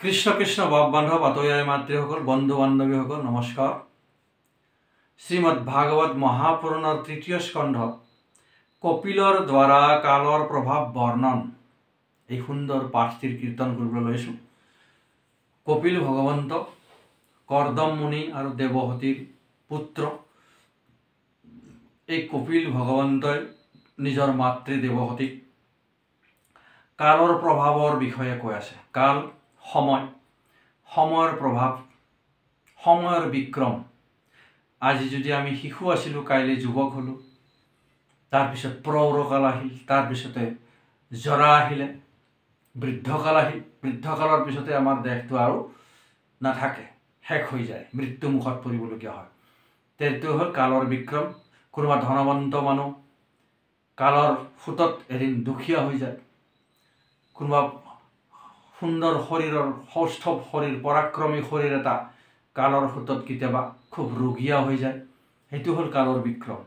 কৃষ্ণ কৃষ্ণ বাপ বান্ধৱ আতৈ মাতৃসকল বন্ধু বান্ধৱীসকল নমস্কাৰ। শ্ৰীমদ্ ভাগৱত মহাপুৰাণৰ তৃতীয় স্কন্ধত কপিলৰ দ্বাৰা কালৰ প্ৰভাৱ বৰ্ণন এই সুন্দৰ পাঠটিৰ কীৰ্তন কৰিবলৈ লৈছোঁ। কপিল ভগৱন্ত কৰ্দম মুনি আৰু দেৱহতীৰ পুত্ৰ। এই কপিল ভগৱন্তই নিজৰ মাতৃ দেৱহতীক কালৰ প্ৰভাৱৰ বিষয়ে কৈ আছে। কাল সময়, সময়ৰ প্ৰভাৱ, সময়ৰ বিক্ৰম। আজি যদি আমি শিশু আছিলোঁ, কাইলৈ যুৱক হ'লোঁ, তাৰপিছত প্ৰৌঢ়কাল আহিল, তাৰপিছতে জৰা আহিলে, বৃদ্ধকাল আহিল। বৃদ্ধকালৰ পিছতে আমাৰ দেহটো আৰু নাথাকে, শেষ হৈ যায়, মৃত্যুমুখত পৰিবলগীয়া হয়। সেইটো হ'ল কালৰ বিক্ৰম। কোনোবা ধনৱন্ত মানুহ কালৰ সোঁতত এদিন দুখীয়া হৈ যায়। কোনোবা সুন্দৰ শৰীৰৰ, সৌষ্ঠৱ শৰীৰ, পৰাক্ৰমী শৰীৰ এটা কালৰ সোঁতত কেতিয়াবা খুব ৰুগীয়া হৈ যায়। সেইটো হ'ল কালৰ বিক্ৰম।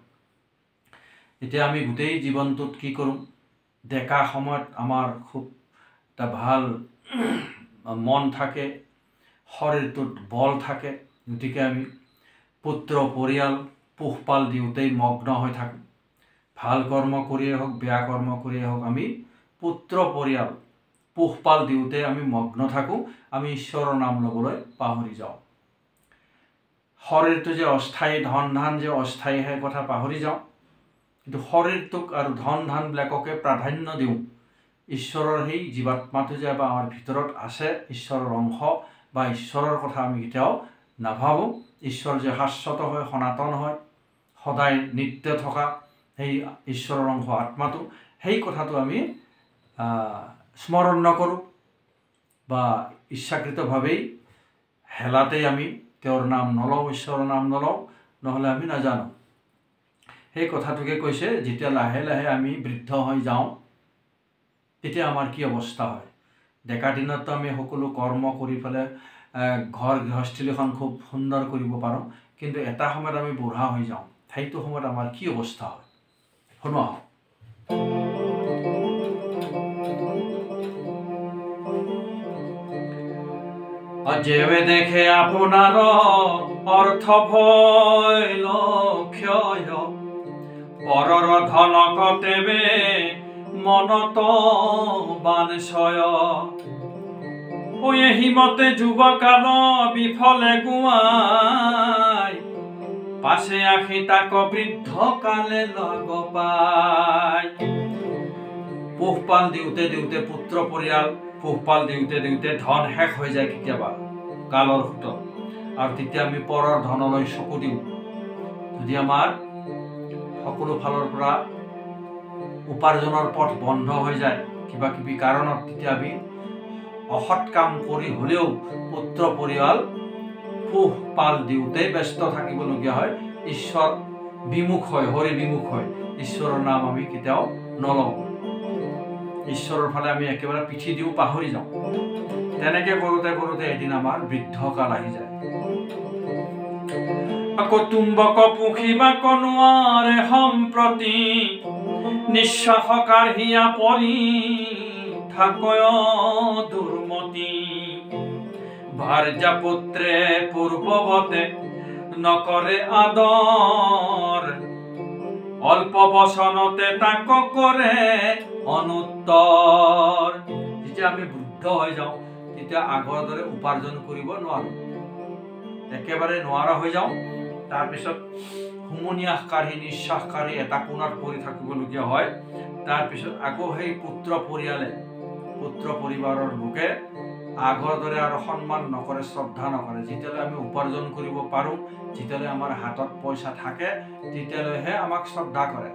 এতিয়া আমি গোটেই জীৱনটোত কি কৰোঁ? ডেকা সময়ত আমাৰ খুব এটা ভাল মন থাকে, শৰীৰটোত বল থাকে, গতিকে আমি পুত্ৰ পৰিয়াল পোহপাল দিওঁতেই মগ্ন হৈ থাকোঁ। ভাল কৰ্ম কৰিয়ে হওক, বেয়া কৰ্ম কৰিয়ে হওক, আমি পুত্ৰ পৰিয়াল পোহপাল দিওঁতে আমি মগ্ন থাকোঁ। আমি ঈশ্বৰৰ নাম ল'বলৈ পাহৰি যাওঁ। শৰীৰটো যে অস্থায়ী, ধন ধান যে অস্থায়ী, সেই কথা পাহৰি যাওঁ। কিন্তু শৰীৰটোক আৰু ধন ধানবিলাককে প্ৰাধান্য দিওঁ। ঈশ্বৰৰ সেই জীৱাত্মাটো যে বা আমাৰ ভিতৰত আছে, ঈশ্বৰৰ অংশ বা ঈশ্বৰৰ কথা আমি কেতিয়াও নাভাবোঁ। ঈশ্বৰ যে শাশ্বত হয়, সনাতন হয়, সদায় নিত্য থকা সেই ঈশ্বৰৰ অংশ আত্মাটো, সেই কথাটো আমি স্মৰণ নকৰোঁ বা ইচ্ছাকৃতভাৱেই হেলাতেই আমি তেওঁৰ নাম নলওঁ, ঈশ্বৰৰ নাম নলওঁ, নহ'লে আমি নাজানো। সেই কথাটোকে কৈছে, যেতিয়া লাহে লাহে আমি বৃদ্ধ হৈ যাওঁ তেতিয়া আমাৰ কি অৱস্থা হয়। ডেকা দিনততো আমি সকলো কৰ্ম কৰি পেলাই ঘৰ গৃহস্থলীখন খুব সুন্দৰ কৰিব পাৰোঁ, কিন্তু এটা সময়ত আমি বুঢ়া হৈ যাওঁ। সেইটো সময়ত আমাৰ কি অৱস্থা হয় শুনো আহক। যেবে দেখে আপনার অর্থ ভইল ক্ষয়, পরর ধন কতেবে মনত বানশয়। ও এহি মতে যুবকাল বিফলে গুয়াই, পাশে আখি তাক বৃদ্ধ কালে লগ পাই। পোহপাল দিওঁতে দিওঁতে পুত্ৰ পৰিয়াল পোহপাল দিওঁতে দিওঁতে ধন শেষ হৈ যায় কেতিয়াবা কালৰ সোঁতত, আৰু তেতিয়া আমি পৰৰ ধনলৈ চকু দিওঁ। যদি আমাৰ সকলো ফালৰ পৰা উপাৰ্জনৰ পথ বন্ধ হৈ যায় কিবা কিবি কাৰণত, তেতিয়া আমি অসৎ কাম কৰি হ'লেও পুত্ৰ পৰিয়াল পোহপাল দিওঁতেই ব্যস্ত থাকিবলগীয়া হয়। ঈশ্বৰ বিমুখ হয়, হৰি বিমুখ হয়। ঈশ্বৰৰ নাম আমি কেতিয়াও নলওঁ, ঈশ্বৰৰ ফালে আমি একেবাৰে পিঠি দিওঁ, পাহৰি যাওঁ। তেনেকে কৰোঁতে কৰোঁতে এদিন আমাৰ বৃদ্ধকাল আহি যায়। কুটুম্বক পুষিবাক নোৱাৰে সম্প্ৰতি, নিশ্বাস কাঢ়িয়া পৰি থাকয় দুৰ্মতি। ভাৰ্যা পুত্ৰে পূৰ্বৱতে নকৰে আদৰ, অল্প বচনতে তাক কৰে অনুত্তৰ। যেতিয়া আমি বৃদ্ধ হৈ যাওঁ তেতিয়া আগৰ দৰে উপাৰ্জন কৰিব নোৱাৰোঁ, একেবাৰে নোৱাৰা হৈ যাওঁ। তাৰপিছত হুমুনিয়াহ কাঢ়ি, নিশ্বাস কাঢ়ি এটা কোণত পৰি থাকিবলগীয়া হয়। তাৰপিছত আকৌ সেই পুত্ৰ পৰিয়ালে, পুত্ৰ পৰিবাৰৰ লোকে আগৰ দৰে আৰু সন্মান নকৰে, শ্ৰদ্ধা নকৰে। যেতিয়ালৈ আমি উপাৰ্জন কৰিব পাৰোঁ, যেতিয়ালৈ আমাৰ হাতত পইচা থাকে, তেতিয়ালৈহে আমাক শ্ৰদ্ধা কৰে।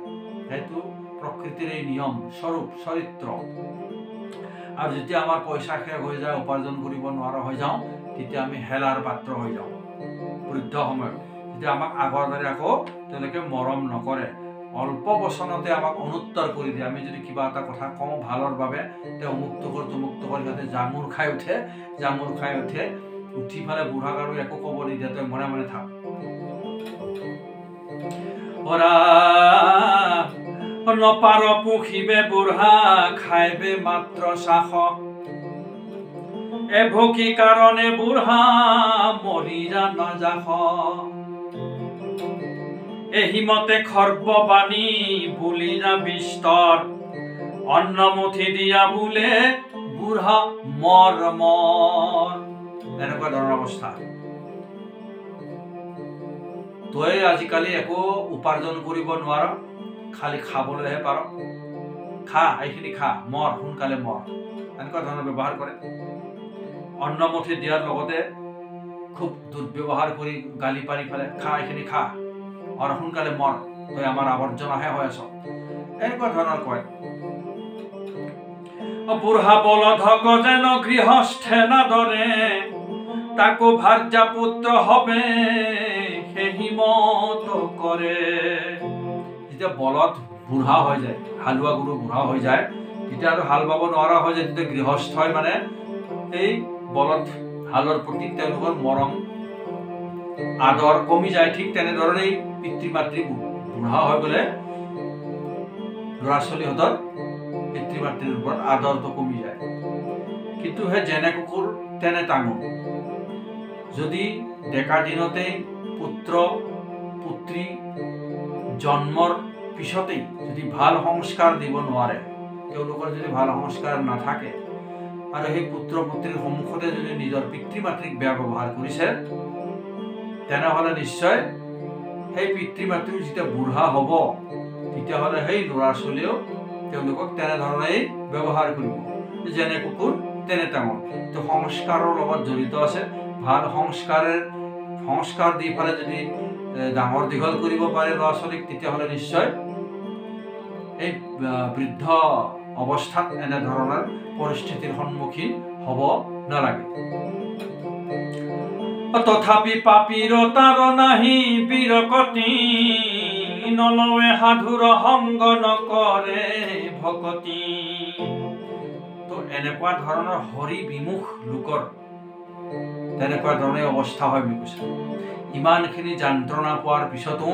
সেইটো প্ৰকৃতিৰ এই নিয়ম, স্বৰূপ, চৰিত্ৰ। আৰু যেতিয়া আমাৰ পইচা শেষ হৈ যায়, উপাৰ্জন কৰিব নোৱাৰা হৈ যাওঁ, তেতিয়া আমি হেলাৰ পাত্ৰ হৈ যাওঁ বৃদ্ধ সময়ত। তেতিয়া আমাক আগৰ দৰে আকৌ তেওঁলোকে মৰম নকৰে, অল্প বচনতে আমাক অনুত্তৰ কৰি দিয়ে। আমি যদি কিবা এটা কথা কওঁ ভালৰ বাবে, তেওঁ অমুকটো কৰ তমুকটো কৰ, সিহঁতে জাঙুৰ খাই উঠে, জাঙুৰ খাই উঠে, উঠি পেলাই বুঢ়াক আৰু একো ক'ব নিদিয়ে, তই মনে মনে থাক। নপাৰ পুষিবে বুঢ়া, খাইবে মাত্ৰ চাষ, এভকি কাৰণে বুঢ়া মৰি যা নাযাস। এহিমতে খৰ্ব বাণী বুলি যা বিস্তৰ, অন্নমুঠি দিয়া বোলে বুঢ়া মৰ মৰ। এনেকুৱা ধৰণৰ অৱস্থা। তই আজিকালি একো উপাৰ্জন কৰিব নোৱাৰ, খালি খাবলৈহে পাৰ, খা এইখিনি খা, মৰ সোনকালে মৰ, এনেকুৱা ধৰণৰ ব্যৱহাৰ কৰে। অন্নমুঠি দিয়াৰ লগতে খুব দুৰ্ব্যৱহাৰ কৰি গালি পাৰি পেলাই, খা এইখিনি খা আৰু সোনকালে মৰ, তই আমাৰ আৱৰ্জনাহে হৈ আছ, এনেকুৱা ধৰণৰ কয়। বুঢ়া বলধক যেন গৃহস্থে নাদৰে, তাকো ভাৰ্যা পুত্ৰ হবে সেহিমত কৰে। যেতিয়া বলধ বুঢ়া হৈ যায়, হালোৱা গৰু বুঢ়া হৈ যায়, তেতিয়া আৰু হাল বাব নোৱাৰা হৈ যায়, তেতিয়া গৃহস্থই মানে এই বলধ হালৰ প্ৰতি তেওঁলোকৰ মৰম আদৰ কমি যায়। ঠিক তেনেধৰণেই পিতৃ মাতৃ বুঢ়া হৈ গ'লে ল'ৰা ছোৱালীহঁতৰ পিতৃ মাতৃৰ ওপৰত আদৰটো কমি যায়। কিন্তু সেই যেনে কুকুৰ তেনে টাঙোন। যদি ডেকা দিনতেই পুত্ৰ পুত্ৰী জন্মৰ পিছতেই যদি ভাল সংস্কাৰ দিব নোৱাৰে, তেওঁলোকৰ যদি ভাল সংস্কাৰ নাথাকে, আৰু সেই পুত্ৰ পুত্ৰীৰ সন্মুখতে যদি নিজৰ পিতৃ মাতৃক বেয়া ব্যৱহাৰ কৰিছে, তেনেহ'লে নিশ্চয় সেই পিতৃ মাতৃও যেতিয়া বুঢ়া হ'ব, তেতিয়াহ'লে সেই ল'ৰা ছোৱালীয়েও তেওঁলোকক তেনেধৰণেই ব্যৱহাৰ কৰিব। যেনে কুকুৰ তেনে টাঙোন। তো সংস্কাৰৰ লগত জড়িত আছে। ভাল সংস্কাৰ দি পেলাই যদি ডাঙৰ দীঘল কৰিব পাৰে ল'ৰা ছোৱালীক, তেতিয়াহ'লে নিশ্চয় এই বৃদ্ধ অৱস্থাত এনেধৰণৰ পৰিস্থিতিৰ সন্মুখীন হ'ব নালাগে। তথাপি পাপীৰ তাৰ নাহি বিৰকতি, নলৱে সাধুৰ সংগ নকৰে ভকতি। তো এনেকুৱা ধৰণৰ হৰি বিমুখ লোকৰ তেনেকুৱা ধৰণে অৱস্থা হয় বুলি কৈছে। ইমানখিনি যন্ত্ৰণা পোৱাৰ পিছতো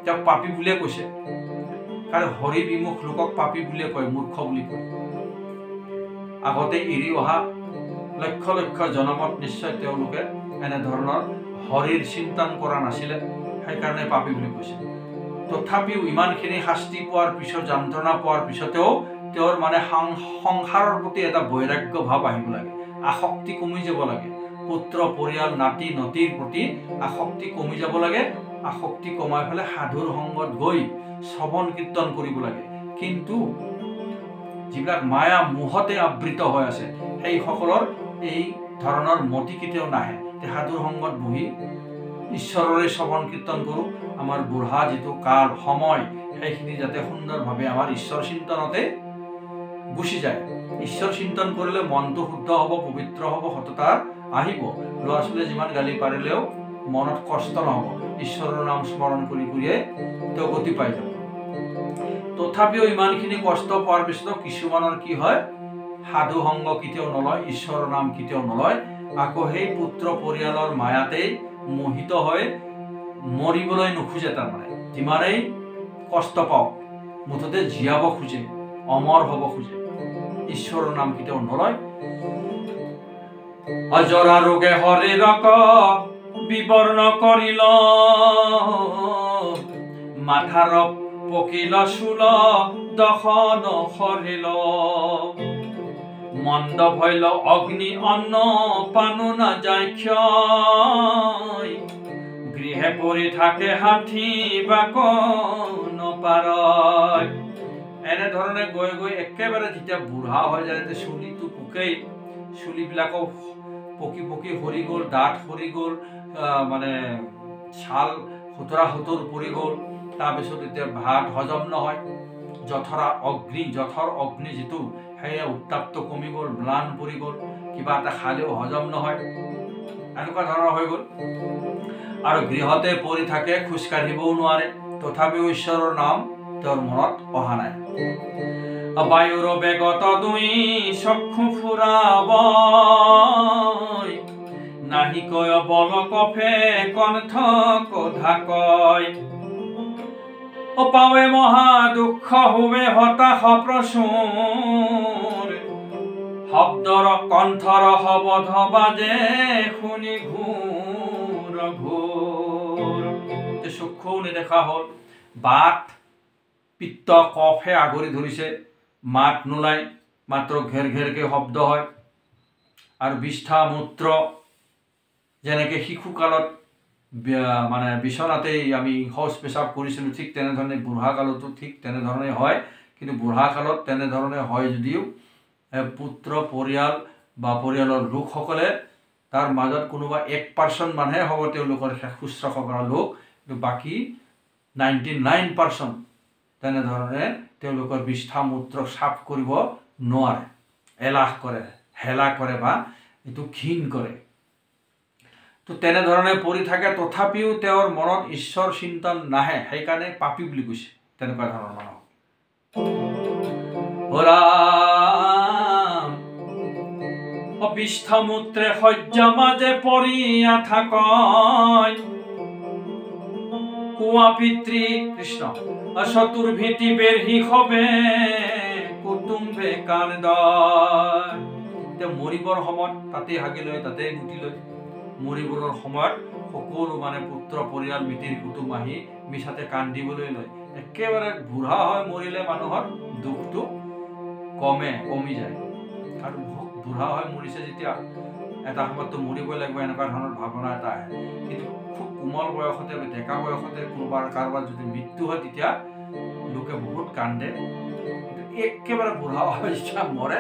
তেওঁক পাপী বুলিয়ে কৈছে, কাৰণ হৰি বিমুখ লোকক পাপী বুলিয়ে কয়, মূৰ্খ বুলি কয়। আগতে এৰি অহা লক্ষ লক্ষ জনমত নিশ্চয় তেওঁলোকে এনেধৰণৰ হৰিৰ চিন্তন কৰা নাছিলে, সেইকাৰণে পাপী বুলি কৈছে। তথাপিও ইমানখিনি শাস্তি পোৱাৰ পিছত, যন্ত্ৰণা পোৱাৰ পিছতেও তেওঁৰ মানে সংসাৰৰ প্ৰতি এটা বৈৰাগ্য ভাৱ আহিব লাগে, আসক্তি কমি যাব লাগে। পুত্ৰ পৰিয়াল নাতি নতিৰ প্ৰতি আসক্তি কমি যাব লাগে। আসক্তি কমাই পেলাই সাধুৰ সংগত গৈ শ্ৰৱণ কীৰ্তন কৰিব লাগে। কিন্তু যিবিলাক মায়া মোহতে আবৃত হৈ আছে, সেইসকলৰ এই ধৰণৰ মতি কেতিয়াও নাহে। সাধুৰ সংগত বহি ঈশ্বৰৰে শ্ৰৱণ কীৰ্তন কৰোঁ, আমাৰ বুঢ়া যিটো কাল সময় সেইখিনি যাতে সুন্দৰভাৱে আমাৰ ঈশ্বৰ চিন্তনতে গুচি যায়। ঈশ্বৰ চিন্তন কৰিলে মনটো শুদ্ধ হ'ব, পবিত্ৰ হ'ব, সততা আহিব। ল'ৰা ছোৱালীয়ে যিমান গালি পাৰিলেও মনত কষ্ট নহ'ব, ঈশ্বৰৰ নাম স্মৰণ কৰি কৰিয়ে তেওঁ গতি পাই যাব। তথাপিও ইমানখিনি কষ্ট পোৱাৰ পিছতো কিছুমানৰ কি হয়, সাধু সংগ কেতিয়াও নলয়, ঈশ্বৰৰ নাম কেতিয়াও নলয়, আকৌ সেই পুত্ৰ পৰিয়ালৰ মায়াতেই মোহিত হৈ মৰিবলৈ নোখোজে। তাৰমানে যিমানেই কষ্ট পাওক, মুঠতে জীয়াব খোজে, অমৰ হ'ব খোজে, ঈশ্বৰৰ নাম কেতিয়াও নলয়। অজৰা ৰোগে শৰীৰক বিবৰ্ণ কৰিল, মাথাৰ পকিল চুল দশন সৰিল, মন্দ ভৈল অগ্নি অন্ন পানো নাযায় ক্ষয়, গৃহে পৰি থাকে হাতী বাক নপাৰয়। এনেধৰণে গৈ গৈ একেবাৰে যেতিয়া বুঢ়া হৈ যায়, তেতিয়া চুলিটো পোকেই, চুলিবিলাকো পকি পকি সৰি গ'ল, দাঁত সৰি গ'ল, মানে ছাল সুতৰা সুতৰ পৰি গ'ল। তাৰপিছত এতিয়া ভাত হজম নহয়, জঠৰা অগ্নি, জঠৰ অগ্নি যিটো, সেয়া উত্তাপটো কমি গ'ল, ম্লান পৰি গ'ল, কিবা এটা খালেও হজম নহয়, এনেকুৱা ধৰণৰ হৈ গ'ল। আৰু গৃহতে পৰি থাকে, খোজকাঢ়িবও নোৱাৰে, তথাপিও ঈশ্বৰৰ নাম তেওঁৰ মনত অহা নাই। বায়ুৰ বেগত দুই চক্ষু ফুৰাব, নাহি কয় বল কফে কণ্ঠ ঢাকয়, পাৱে মহা দুঃখ হুবে হতাশ প্ৰচুৰ, শব্দৰ কণ্ঠৰ শবদ বাজে শুনি ঘূৰ ঘূৰ। চক্ষুও নেদেখা হ'ল, বাত পিত্ত কফে আগুৰি ধৰিছে, মাত নোলায়, মাত্ৰ ঘেৰ ঘেৰকৈ শব্দ হয়। আৰু বিষ্ঠা মূত্ৰ যেনেকৈ শিশুকালত মানে বিচনাতেই আমি শৌচ পেচাব কৰিছিলোঁ, ঠিক তেনেধৰণে বুঢ়া কালতো ঠিক তেনেধৰণে হয়। কিন্তু বুঢ়া কালত তেনেধৰণে হয় যদিও পুত্ৰ পৰিয়াল বা পৰিয়ালৰ লোকসকলে তাৰ মাজত কোনোবা 1% মানুহে হ'ব তেওঁলোকৰ শুশ্ৰূষা কৰা লোক, কিন্তু বাকী 99% তেনেধৰণে তেওঁলোকৰ বিষ্ঠা মূত্ৰ চাফ কৰিব নোৱাৰে, এলাহ কৰে, হেলা কৰে বা এইটো ঘিণ কৰে। তো তেনেধৰণে পৰি থাকে, তথাপিও তেওঁৰ মনত ঈশ্বৰ চিন্তন নাহে, সেইকাৰণে পাপী বুলি কৈছে তেনেকুৱা ধৰণৰ মানুহ। ৰাম বিষ্ঠামূত্ৰে শয্যা মাজে পৰিয়া থাকয়, কোৱা পিতৃ কৃষ্ণ চতুৰ্ভীতি বেঢ়ি সবে কুটুম্বে কান্দয়। তেওঁ মৰিবৰ সময়ত তাতেই হাগি লয়, তাতেই মুতি লয়। মৰিবৰ সময়ত সকলো মানে পুত্ৰ পৰিয়াল মিতিৰ কুটুম আহি মিছাতে কান্দিবলৈ লয়। একেবাৰে বুঢ়া হৈ মৰিলে মানুহৰ দুখটো কমি যায়, কাৰণ বুঢ়া হৈ মৰিছে যেতিয়া এটা সময়ততো মৰিবই লাগিব, এনেকুৱা ধৰণৰ ভাৱনা এটা আহে। কিন্তু খুব কোমল বয়সতে ডেকা বয়সতে কোনোবা কাৰোবাৰ যদি মৃত্যু হয় তেতিয়া লোকে বহুত কান্দে, কিন্তু একেবাৰে বুঢ়া হৈ যেতিয়া মৰে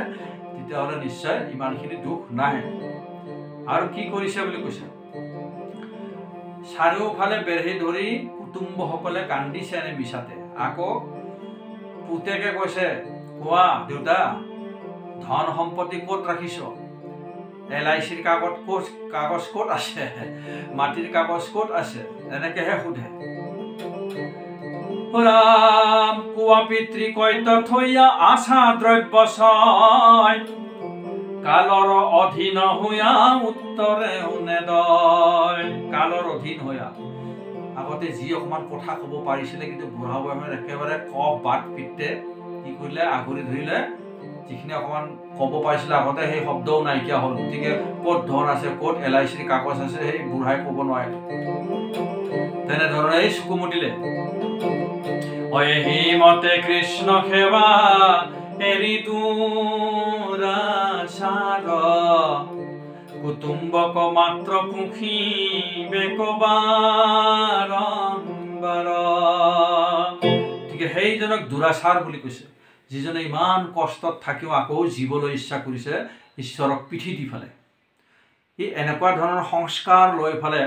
তেতিয়াহ'লে নিশ্চয় ইমানখিনি দুখ নাহে। আৰু কি কৰিছে বুলি কৈছে, চাৰিওফালে বেঢ়ি ধৰি কুটুম্বসকলে কান্দিছে এনে মিছাতে। আকৌ পুতেকে কৈছে, কোৱা দেউতা, ধন সম্পত্তি ক'ত ৰাখিছ, LICৰ কাগজ ক'ত আছে, মাটিৰ কাগজ ক'ত আছে, এনেকেহে সোধে। ৰাম কোৱা পিতৃ কৈত থৈয়া আশা দ্ৰব্য ছয়, কালৰ অধীন হৈয়া উত্তৰেও নেদয়। কালৰ অধীন হৈয়া, আগতে যি অকণমান কথা ক'ব পাৰিছিলে, কিন্তু বুঢ়া বয়সত একেবাৰে কফ বাত পিত্তে কি কৰিলে, আগুৰি ধৰিলে, যিখিনি অকণমান ক'ব পাৰিছিলে আগতে সেই শব্দও নাইকিয়া হ'ল। গতিকে ক'ত ধন আছে, ক'ত LICৰ কাগজ আছে, সেই বুঢ়াই ক'ব নোৱাৰে। তেনেধৰণে চকু মুদিলে। এহি মতে কৃষ্ণ সেৱা এৰি দুৰাচাৰ, কুটুম্বক মাত্ৰ পুষিবে বাৰম্বাৰ। গতিকে সেইজনক দুৰাচাৰ বুলি কৈছে, যিজনে ইমান কষ্টত থাকিও আকৌ জীৱলৈ ইচ্ছা কৰিছে, ঈশ্বৰক পিঠি দি ফালে। এই এনেকুৱা ধৰণৰ সংস্কাৰ লৈ ফালে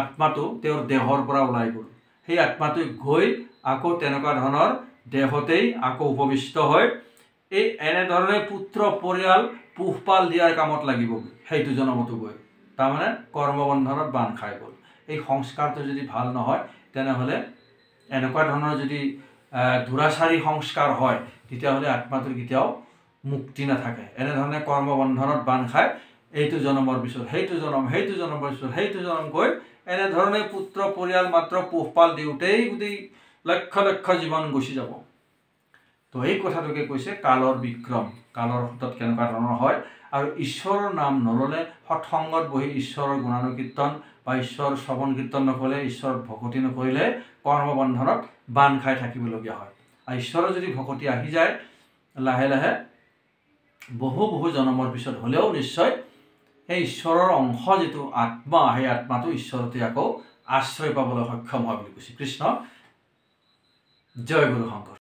আত্মাটো তেওঁৰ দেহৰ পৰা ওলাই গ'ল। সেই আত্মাটোৱে গৈ আকৌ তেনেকুৱা ধৰণৰ দেহতেই আকৌ উপবিষ্ট হৈ এই এনেধৰণে পুত্ৰ পৰিয়াল পোহপাল দিয়াৰ কামত লাগিবগৈ সেইটো জনমতো গৈ, তাৰমানে কৰ্মবন্ধনত বান্ধ খাই গ'ল। এই সংস্কাৰটো যদি ভাল নহয় তেনেহ'লে এনেকুৱা ধৰণৰ যদি দুৰাচাৰী সংস্কাৰ হয় তেতিয়াহ'লে আত্মাটোৰ কেতিয়াও মুক্তি নাথাকে। এনেধৰণে কৰ্মবন্ধনত বান্ধ খাই এইটো জন্মৰ পিছত সেইটো জন্ম, সেইটো জন্মৰ পিছত সেইটো জন্ম গৈ এনেধৰণে পুত্ৰ পৰিয়াল মাত্ৰ পোহপাল দিওঁতেই গোটেই লক্ষ লক্ষ জীৱন গুচি যাব। তো এই কথাটোকে কৈছে কালৰ বিক্ৰম, কালৰ সোঁতত কেনেকুৱা ধৰণৰ হয়। আৰু ঈশ্বৰৰ নাম নল'লে, সৎসংগত বহি ঈশ্বৰৰ গুণানুকীৰ্তন বা ঈশ্বৰ শ্ৰৱণ কীৰ্তন নকৰিলে, ঈশ্বৰ ভকতি নকৰিলে কৰ্মবন্ধনত বান্ধ খাই থাকিবলগীয়া হয়। আৰু ঈশ্বৰৰ যদি ভকতি আহি যায় লাহে লাহে বহু বহু জন্মৰ পিছত হ'লেও নিশ্চয় সেই ঈশ্বৰৰ অংশ যিটো আত্মা, সেই আত্মাটো ঈশ্বৰতে আকৌ আশ্ৰয় পাবলৈ সক্ষম হয় বুলি কৈছে কৃষ্ণ। জয় গুৰু শংকৰ।